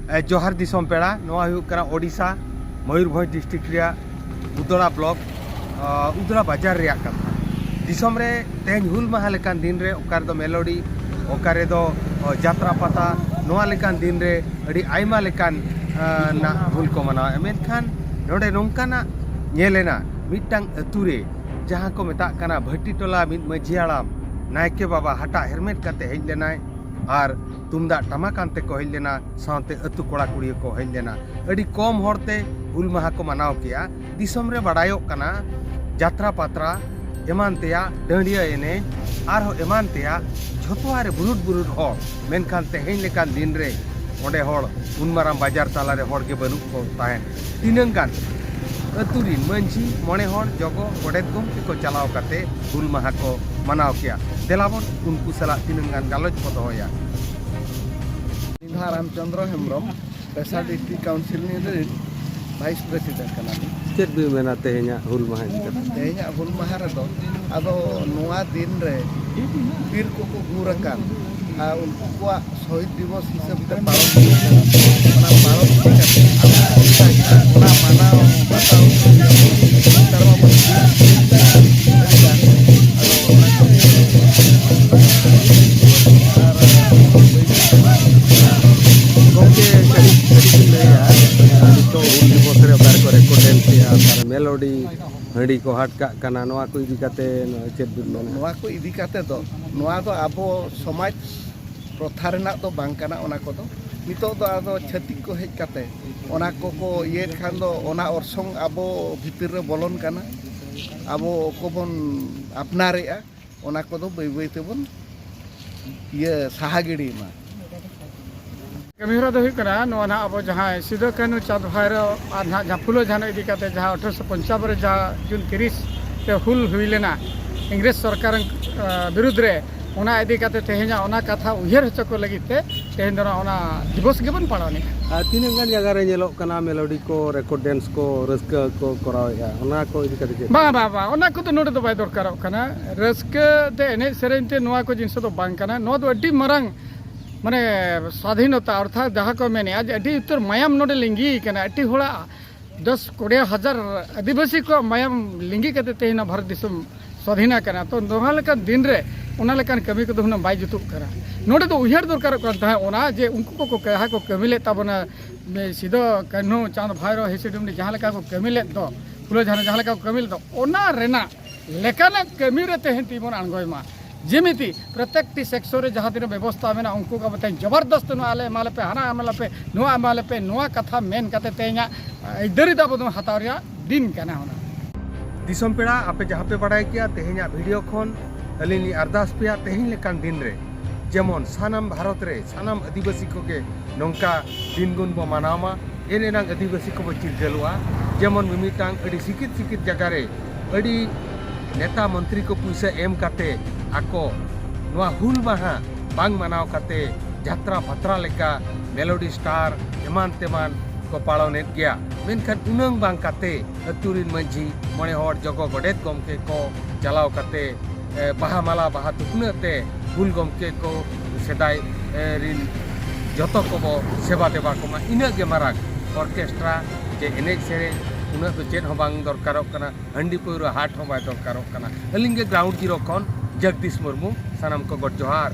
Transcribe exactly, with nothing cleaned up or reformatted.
ᱮ, ᱡᱚᱦᱟᱨ ᱫᱤᱥᱚᱢ ᱯᱮᱲᱟ᱾ ᱱᱚᱣᱟ ᱦᱩᱭᱩᱜ ᱠᱟᱱᱟ ᱳᱰᱤᱥᱟ, ᱢᱚᱭᱩᱨᱵᱷᱚᱸᱡᱽ ᱰᱤᱥᱴᱨᱤᱠᱴ ᱨᱮᱭᱟᱜ ᱩᱫᱽᱲᱟ ᱵᱞᱚᱠ, ᱟ, ᱩᱫᱽᱲᱟ ᱵᱟᱡᱟᱨ ᱨᱮᱭᱟᱜ ᱠᱟᱛᱷᱟ᱾ ᱫᱤᱥᱚᱢ ᱨᱮ ᱛᱮᱦᱮᱧ ᱦᱩᱞ ᱢᱟᱦᱟ ᱞᱮᱠᱟᱱ ᱫᱤᱱ ᱨᱮ ᱚᱠᱟ ᱨᱮᱫᱚ ᱢᱮᱞᱳᱰᱤ, ᱚᱠᱟ ᱨᱮᱫᱚ, ᱚ, ᱡᱟᱛᱨᱟ ᱯᱟᱛᱟ, ᱱᱚᱣᱟ ᱞᱮᱠᱟᱱ ᱫᱤᱱ ᱨᱮ ᱟᱹᱰᱤ ᱟᱭᱢᱟ ᱞᱮᱠᱟᱱ, ᱟ, ᱱᱟᱜ ᱦᱩᱞ ᱠᱚ ᱢᱟᱱᱟᱣᱟ᱾ ᱢᱮᱱᱠᱷᱟᱱ ᱱᱚᱰᱮ ᱱᱚᱝᱠᱟᱱᱟᱜ ᱧᱮᱞ ᱮᱱᱟ, ᱢᱤᱫᱴᱟᱝ ᱟᱹᱛᱩ ᱨᱮ ᱡᱟᱦᱟᱸ ᱠᱚ ᱢᱮᱛᱟᱜ ᱠᱟᱱᱟ ᱵᱷᱟᱹᱴᱤ ᱴᱚᱞᱟ ᱢᱤᱫ ᱢᱟᱹᱡᱷᱤ ᱦᱟᱲᱟᱢ, ᱱᱟᱭᱠᱮ ᱵᱟᱵᱟ ᱦᱟᱴᱟᱜ ᱦᱮᱨᱢᱮᱫ ᱠᱟᱛᱮ ᱦᱮᱡ ᱞᱮᱱᱟᱭ ᱟᱨ ᱛᱩᱢᱫᱟᱜ ᱴᱟᱢᱟᱠ ᱟᱱᱛᱮ ᱠᱚ ᱦᱮᱡ ᱞᱮᱱᱟ, ᱥᱟᱶᱛᱮ ᱟᱹᱛᱩ ᱠᱚᱲᱟ ᱠᱩᱲᱤ ᱠᱚ ᱦᱮᱡ ᱞᱮᱱᱟ᱾ ᱟᱹᱰᱤ ᱠᱚᱢ ᱦᱚᱲᱛᱮ ᱦᱩᱞ ᱢᱟᱦᱟ ᱠᱚ ᱢᱟᱱᱟᱣ ᱠᱮᱜᱼᱟ᱾ ᱫᱤᱥᱚᱢ ᱨᱮ ᱵᱟᱰᱟᱭᱚᱜ ᱠᱟᱱᱟ, ᱡᱟᱛᱨᱟ ᱯᱟᱛᱨᱟ ᱮᱢᱟᱱ ᱛᱮᱭᱟᱜ, ᱰᱟᱹᱰᱤᱭᱟᱹ ᱮᱱᱮᱡ, ᱟᱨᱦᱚᱸ ᱮᱢᱟᱱ ᱛᱮᱭᱟᱜ, ᱡᱷᱚᱛᱚᱣᱟᱜ ᱨᱮ ᱵᱩᱨᱩᱫ ᱵᱩᱨᱩᱫ ᱦᱚᱲ᱾ ᱢᱮᱱᱠᱷᱟᱱ ᱛᱮᱦᱮᱧ ᱞᱮᱠᱟᱱ ᱫᱤᱱ ᱨᱮ ᱚᱸᱰᱮ ᱦᱚᱲ, ᱩᱱ ᱢᱟᱨᱟᱝ ᱵᱟᱡᱟᱨ ᱛᱟᱞᱟᱨᱮ ᱦᱚᱲ ᱜᱮ ᱵᱟᱹᱱᱩᱜ ᱠᱚ ᱛᱟᱦᱮᱸᱫ᱾ ᱛᱤᱱᱟᱹᱝ ᱜᱟᱱ ᱟᱹᱛᱩ ᱨᱤᱱ ᱢᱟᱹᱡᱷᱤ, ᱢᱚᱬᱮ ᱦᱚᱲ, ᱡᱚᱜᱚ, ᱜᱚᱰᱮᱛ ᱜᱚᱢᱠᱮ ᱠᱚ ᱪᱟᱞᱟᱣ ᱠᱟᱛᱮ ᱦᱩᱞ ᱢᱟᱦᱟ ᱠᱚ ᱢᱟᱱᱟᱣ ᱠᱮᱜᱼᱟ᱾ ᱫᱮᱞᱟᱵᱚᱱ ᱩᱱᱠᱩ ᱥᱟᱞᱟᱜ ᱛᱤᱱᱟᱹᱝ ᱜᱟᱱ ᱜᱟᱞᱚᱪ ᱠᱚ ᱫᱚᱦᱚᱭᱟ᱾ ᱤᱧ ᱫᱚ ᱦᱟᱸᱜ ᱨᱟᱢᱪᱚᱸᱫᱽᱨᱚ ᱦᱮᱢᱵᱨᱚᱢ, ᱯᱮᱥᱟ ᱰᱤᱥᱴᱨᱤᱠᱴ ᱠᱟᱣᱩᱱᱥᱤᱞ ᱨᱤᱱ ᱵᱷᱟᱭᱤᱥ ᱯᱨᱮᱥᱤᱰᱮᱱᱴ ᱠᱟᱱᱟᱞᱤᱧ᱾ ᱪᱮᱫ ᱵᱤᱱ ᱢᱮᱱᱟ ᱛᱮᱦᱮᱧᱟᱜ ᱦᱩᱞ ᱢᱟᱦᱟ ᱤᱫᱤ ᱠᱟᱛᱮ? ᱛᱮᱦᱮᱧᱟᱜ ᱦᱩᱞ ᱢᱟᱦᱟ ᱨᱮᱫᱚ ᱟᱫᱚ ᱱᱚᱣᱟ ᱫᱤᱱ ᱨᱮ ᱵᱤᱨ ᱠᱚᱠᱚ ᱜᱩᱨ ᱟᱠᱟᱱ ᱟᱨ ᱩᱱᱠᱩ ᱠᱚᱣᱟᱜ ᱥᱚᱦᱤᱫ ᱫᱤᱵᱚᱥ ᱦᱤᱥᱟᱹᱵ ᱛᱮ ᱯᱟᱞᱚᱱ ᱦᱩᱭᱩᱜ ᱠᱟᱱᱟ᱾ ᱚᱱᱟ ᱯᱟᱞᱚᱱ ᱤᱫᱤ ᱠᱟᱛᱮ ᱟᱵᱚ ᱚᱱᱟ ᱢᱟᱱᱟᱣ ᱵᱟᱛᱟᱣ ᱱᱮᱛᱟᱨ ᱢᱟ ᱵᱚᱱ ᱟᱹᱰᱤ ᱜᱟᱱ᱾ ᱟᱫᱚ ᱚᱱᱟ ᱠᱚ ᱟᱨ ᱜᱚᱢᱠᱮ, ᱠᱟᱹᱴᱤᱡ ᱠᱟᱹᱴᱤᱡ ᱵᱤᱱ ᱞᱟᱹᱭᱟ, ᱱᱤᱛᱚᱜ ᱦᱩᱞ ᱫᱤᱵᱚᱥ ᱨᱮ ᱚᱠᱟ ᱨᱮᱠᱚ ᱨᱮᱠᱚᱨᱰ ᱰᱮᱱᱥ ᱮᱫᱼᱟ, ᱚᱠᱟ ᱨᱮ ᱢᱮᱞᱳᱰᱤ, ᱦᱟᱺᱰᱤ ᱠᱚ ᱦᱟᱴ ᱠᱟᱜ ᱠᱟᱱᱟ, ᱱᱚᱣᱟ ᱠᱚ ᱤᱫᱤ ᱠᱟᱛᱮ ᱪᱮᱫ ᱵᱤᱱ ᱢᱮᱱᱟ? ᱱᱚᱣᱟ ᱠᱚ ᱤᱫᱤ ᱠᱟᱛᱮ ᱫᱚ, ᱱᱚᱣᱟ ᱫᱚ ᱟᱵᱚ ᱥᱚᱢᱟᱡᱽ ᱯᱨᱚᱛᱷᱟ ᱨᱮᱱᱟᱜ ᱫᱚ ᱵᱟᱝ ᱠᱟᱱᱟ᱾ ᱚᱱᱟ ᱠᱚᱫᱚ ᱱᱤᱛᱚᱜ ᱫᱚ ᱟᱫᱚ ᱪᱷᱟᱹᱛᱤᱠ ᱠᱚ ᱦᱮᱡ ᱠᱟᱛᱮ ᱚᱱᱟ ᱠᱚᱠᱚ ᱤᱭᱟᱹᱭᱮᱫ ᱠᱷᱟᱱ ᱫᱚ, ᱚᱱᱟ ᱚᱨᱥᱚᱝ ᱟᱵᱚ ᱵᱷᱤᱛᱤᱨ ᱨᱮ ᱵᱚᱞᱚᱱ ᱠᱟᱱᱟ᱾ ᱟᱵᱚ ᱠᱚᱵᱚᱱ ᱟᱯᱱᱟᱨᱮᱜᱼᱟ, ᱚᱱᱟ ᱠᱚᱫᱚ ᱵᱟᱹᱭ ᱵᱟᱹᱭ ᱛᱮᱵᱚᱱ ᱤᱭᱟᱹ ᱥᱟᱦᱟ ᱜᱤᱰᱤ ᱢᱟ᱾ ᱠᱟᱹᱢᱤᱦᱚᱨᱟ ᱫᱚ ᱦᱩᱭᱩᱜ ᱠᱟᱱᱟ, ᱱᱚᱣᱟ ᱱᱟᱦᱟᱜ ᱟᱵᱚ ᱡᱟᱦᱟᱸᱭ ᱥᱤᱫᱩ ᱠᱟᱹᱱᱦᱩ ᱪᱟᱸᱫᱽ ᱵᱷᱟᱭᱨᱳ ᱟᱨ ᱱᱟᱦᱟᱜ ᱡᱟᱦᱟᱸ ᱯᱷᱩᱞᱳ ᱡᱷᱟᱱᱳ ᱤᱫᱤ ᱠᱟᱛᱮ, ᱡᱟᱦᱟᱸ ᱟᱴᱷᱨᱚᱥᱚ ᱯᱚᱧᱪᱟᱵᱚᱱ ᱨᱮ ᱡᱟᱦᱟᱸ ᱡᱩᱱ ᱛᱤᱨᱤᱥ ᱨᱮ ᱦᱩᱞ ᱦᱩᱭ ᱞᱮᱱᱟ ᱤᱝᱨᱮᱡᱽ ᱥᱚᱨᱠᱟᱨ, ᱟ, ᱵᱤᱨᱩᱫᱽ ᱨᱮ, ᱚᱱᱟ ᱤᱫᱤ ᱠᱟᱛᱮ ᱛᱮᱦᱮᱧᱟᱜ ᱚᱱᱟ ᱠᱟᱛᱷᱟ ᱩᱭᱦᱟᱹᱨ ᱦᱚᱪᱚ ᱠᱚ ᱞᱟᱹᱜᱤᱫ ᱛᱮ ᱛᱮᱦᱮᱧ ᱫᱚ ᱱᱚᱣᱟ, ᱚᱱᱟ ᱫᱤᱵᱚᱥ ᱜᱮᱵᱚᱱ ᱯᱟᱞᱚᱱᱮᱫᱼᱟ᱾ ᱟᱨ ᱛᱤᱱᱟᱹᱜ ᱜᱟᱱ ᱡᱟᱭᱜᱟ ᱨᱮ ᱧᱮᱞᱚᱜ ᱠᱟᱱᱟ ᱢᱮᱞᱳᱰᱤ ᱠᱚ, ᱨᱮᱠᱚᱨᱰ ᱰᱮᱱᱥ ᱠᱚ, ᱨᱟᱹᱥᱠᱟᱹ ᱠᱚ ᱠᱚᱨᱟᱣᱮᱫᱼᱟ, ᱚᱱᱟ ᱠᱚ ᱤᱫᱤ ᱠᱟᱛᱮ ᱪᱮᱫ? ᱵᱟᱝ, ᱵᱟᱝ, ᱵᱟᱝ, ᱚᱱᱟ ᱠᱚᱫᱚ ᱱᱚᱰᱮ ᱫᱚ ᱵᱟᱭ ᱫᱚᱨᱠᱟᱨᱚᱜ ᱠᱟᱱᱟ᱾ ᱨᱟᱹᱥᱠᱟᱹ ᱛᱮ, ᱮᱱᱮᱡ ᱥᱮᱨᱮᱧ ᱛᱮ ᱱᱚᱣᱟ ᱠᱚ ᱡᱤᱱᱤᱥ ᱫᱚ ᱵᱟᱝ ᱠᱟᱱᱟ᱾ ᱱᱚᱣᱟ ᱫᱚ ᱟᱹᱰᱤ ᱢᱟᱨᱟᱝ ᱢᱟᱱᱮ ᱥᱟᱫᱷᱤᱱᱚᱛᱟ ᱚᱨᱛᱷᱟᱛ ᱡᱟᱦᱟᱸ ᱠᱚ ᱢᱮᱱᱮᱜᱼᱟ ᱡᱮ ᱟᱹᱰᱤ ᱩᱛᱟᱹᱨ ᱢᱟᱭᱟᱢ ᱱᱚᱰᱮ ᱞᱤᱸᱜᱤ ᱠᱟᱱᱟ, ᱟᱹᱰᱤ ᱦᱚᱲᱟᱜ ᱫᱚᱥ ᱠᱩᱲᱤ ᱦᱟᱡᱟᱨ ᱟᱹᱫᱤᱵᱟᱹᱥᱤ ᱠᱚᱣᱟᱜ ᱢᱟᱭᱟᱢ ᱞᱤᱸᱜᱤ ᱠᱟᱛᱮ ᱛᱮᱦᱮᱧ ᱱᱚᱣᱟ ᱵᱷᱟᱨᱚᱛ ᱫᱤᱥᱚᱢ ᱥᱟᱫᱷᱤᱱ ᱟᱠᱟᱱᱟ᱾ ᱛᱚ ᱱᱚᱣᱟ ᱞᱮᱠᱟᱱ ᱫᱤᱱ ᱨᱮ ᱚᱱᱟ ᱞᱮᱠᱟᱱ ᱠᱟᱹᱢᱤ ᱠᱚᱫᱚ ᱦᱩᱱᱟᱹᱝ ᱵᱟᱭ ᱡᱩᱛᱩᱜ ᱠᱟᱱᱟ᱾ ᱱᱚᱰᱮ ᱫᱚ ᱩᱭᱦᱟᱹᱨ ᱫᱚᱨᱠᱟᱨᱚᱜ ᱠᱟᱱ ᱛᱟᱦᱮᱸᱫ ᱚᱱᱟ ᱡᱮ ᱩᱱᱠᱩ ᱠᱚᱠᱚ ᱡᱟᱦᱟᱸᱭ ᱠᱚ ᱠᱟᱹᱢᱤ ᱞᱮᱫ ᱛᱟᱵᱚᱱᱟ, ᱥᱤᱫᱚ ᱠᱟᱹᱱᱦᱩ ᱪᱟᱸᱫᱽ ᱵᱷᱟᱭᱨᱳ ᱦᱤᱥᱤ ᱰᱩᱢᱱᱤ ᱡᱟᱦᱟᱸ ᱞᱮᱠᱟ ᱠᱚ ᱠᱟᱹᱢᱤ ᱞᱮᱫ ᱫᱚ, ᱯᱷᱩᱞᱳ ᱡᱷᱟᱱᱳ ᱡᱟᱦᱟᱸ ᱞᱮᱠᱟ ᱠᱚ ᱠᱟᱹᱢᱤ ᱞᱮᱫ ᱫᱚ, ᱚᱱᱟ ᱨᱮᱱᱟᱜ ᱞᱮᱠᱟᱱᱟᱜ ᱠᱟᱹᱢᱤ ᱨᱮ ᱛᱮᱦᱮᱧ ᱛᱤ ᱵᱚᱱ ᱟᱬᱜᱚᱭ ᱢᱟ᱾ ᱡᱮᱢᱤᱛᱤ ᱯᱨᱚᱛᱮᱠᱴᱤ ᱥᱮᱠᱥᱚᱱ ᱨᱮ ᱡᱟᱦᱟᱸ ᱛᱤᱱᱟᱹᱜ ᱵᱮᱵᱚᱥᱛᱷᱟ ᱢᱮᱱᱟᱜᱼᱟ, ᱩᱱᱠᱩ ᱠᱚ ᱢᱤᱫᱴᱟᱝ ᱡᱚᱵᱚᱨᱫᱚᱥᱛ ᱱᱚᱣᱟ ᱟᱞᱮ ᱮᱢᱟ ᱞᱮᱯᱮ, ᱦᱟᱱᱟ ᱮᱢᱟ ᱞᱮᱯᱮ, ᱱᱚᱣᱟ ᱮᱢᱟ ᱞᱮᱯᱮ, ᱱᱚᱣᱟ ᱠᱟᱛᱷᱟ ᱢᱮᱱ ᱠᱟᱛᱮ ᱛᱮᱦᱮᱧᱟᱜ ᱟᱹᱭᱫᱟᱹᱨᱤ ᱫᱚ ᱟᱵᱚ ᱫᱚ ᱦᱟᱛᱟᱣ ᱨᱮᱭᱟᱜ ᱫᱤᱱ ᱠᱟᱱᱟ ᱦᱩᱱᱟᱹᱝ᱾ ᱫᱤᱥᱚᱢ ᱯᱮᱲᱟ, ᱟᱯᱮ ᱡᱟᱦᱟᱸ ᱯᱮ ᱵᱟᱲᱟᱭ ᱠᱮᱜᱼᱟ ᱛᱮᱦᱮᱧᱟᱜ ᱵᱷᱤᱰᱤᱭᱳ ᱠᱷᱚᱱ, ᱟᱹᱞᱤᱧ ᱞᱤᱧ ᱟᱨᱫᱟᱥ ᱯᱮᱭᱟ ᱛᱮᱦᱮᱧ ᱞᱮᱠᱟᱱ ᱫᱤᱱ ᱨᱮ ᱡᱮᱢᱚᱱ ᱥᱟᱱᱟᱢ ᱵᱷᱟᱨᱚᱛ ᱨᱮ ᱥᱟᱱᱟᱢ ᱟᱹᱫᱤᱵᱟᱹᱥᱤ ᱠᱚᱜᱮ ᱱᱚᱝᱠᱟ ᱫᱤᱱ ᱜᱩᱱ ᱵᱚ ᱢᱟᱱᱟᱣ ᱢᱟ᱾ ᱮᱱ ᱮᱱᱟᱝ ᱟᱹᱫᱤᱵᱟᱹᱥᱤ ᱠᱚᱵᱚ ᱪᱤᱨᱜᱟᱹᱞᱚᱜᱼᱟ᱾ ᱡᱮᱢᱚᱱ ᱢᱤᱢᱤᱫᱴᱟᱝ ᱟᱹᱰᱤ ᱥᱤᱠᱤᱛ ᱥᱤᱠᱤᱛ ᱡᱟᱭᱜᱟ ᱨᱮ ᱟᱹᱰᱤ ᱱᱮᱛᱟ ᱢᱚᱱᱛᱨᱤ ᱠᱚ ᱯᱩᱭᱥᱟᱹ ᱮᱢ ᱠᱟᱛᱮ ᱟᱠᱚ ᱱᱚᱣᱟ ᱦᱩᱞ ᱢᱟᱦᱟ ᱵᱟᱝ ᱢᱟᱱᱟᱣ ᱠᱟᱛᱮ ᱡᱟᱛᱨᱟ ᱯᱟᱛᱨᱟ ᱞᱮᱠᱟ ᱢᱮᱞᱳᱰᱤ ᱥᱴᱟᱨ ᱮᱢᱟᱱ ᱛᱮᱢᱟᱱ ᱠᱚ ᱯᱟᱞᱚᱱᱮᱫ ᱜᱮᱭᱟ᱾ ᱢᱮᱱᱠᱷᱟᱱ ᱩᱱᱟᱹᱝ ᱵᱟᱝ ᱠᱟᱛᱮ ᱟᱹᱛᱩ ᱨᱤᱱ ᱢᱟᱹᱡᱷᱤ, ᱢᱚᱬᱮ ᱦᱚᱲ, ᱡᱚᱜᱚ ᱜᱚᱰᱮᱛ ᱜᱚᱢᱠᱮ ᱠᱚ ᱪᱟᱞᱟᱣ ᱠᱟᱛᱮ, ᱮ, ᱵᱟᱦᱟ ᱢᱟᱞᱟ, ᱵᱟᱦᱟ ᱛᱩᱯᱱᱟᱹᱜ ᱛᱮ ᱦᱩᱞ ᱜᱚᱢᱠᱮ ᱠᱚ ᱥᱮᱫᱟᱭ, ᱮ, ᱨᱤᱱ ᱡᱚᱛᱚ ᱠᱚᱵᱚ ᱥᱮᱵᱟ ᱫᱮᱵᱟ ᱠᱚᱢᱟ᱾ ᱤᱱᱟᱹᱜ ᱜᱮ ᱢᱟᱨᱟᱝ᱾ ᱚᱨᱠᱮᱥᱴᱨᱟ ᱪᱮ ᱮᱱᱮᱡ ᱥᱮᱨᱮᱧ ᱩᱱᱟᱹᱜ ᱫᱚ ᱪᱮᱫ ᱦᱚᱸ ᱵᱟᱝ ᱫᱚᱨᱠᱟᱨᱚᱜ ᱠᱟᱱᱟ᱾ ᱦᱟᱺᱰᱤ ᱯᱟᱹᱣᱨᱟᱹ ᱦᱟᱴ ᱦᱚᱸ ᱵᱟᱭ ᱫᱚᱨᱠᱟᱨᱚᱜ ᱠᱟᱱᱟ᱾ ᱟᱹᱞᱤᱧ ᱜᱮ ᱜᱨᱟᱣᱩᱱᱰ ᱡᱤᱨᱳ ᱠᱷᱚᱱ ᱡᱚᱜᱽᱫᱤᱥ ᱢᱩᱨᱢᱩ, ᱥᱟᱱᱟᱢ ᱠᱚ ᱜᱚᱰ ᱡᱚᱦᱟᱨ᱾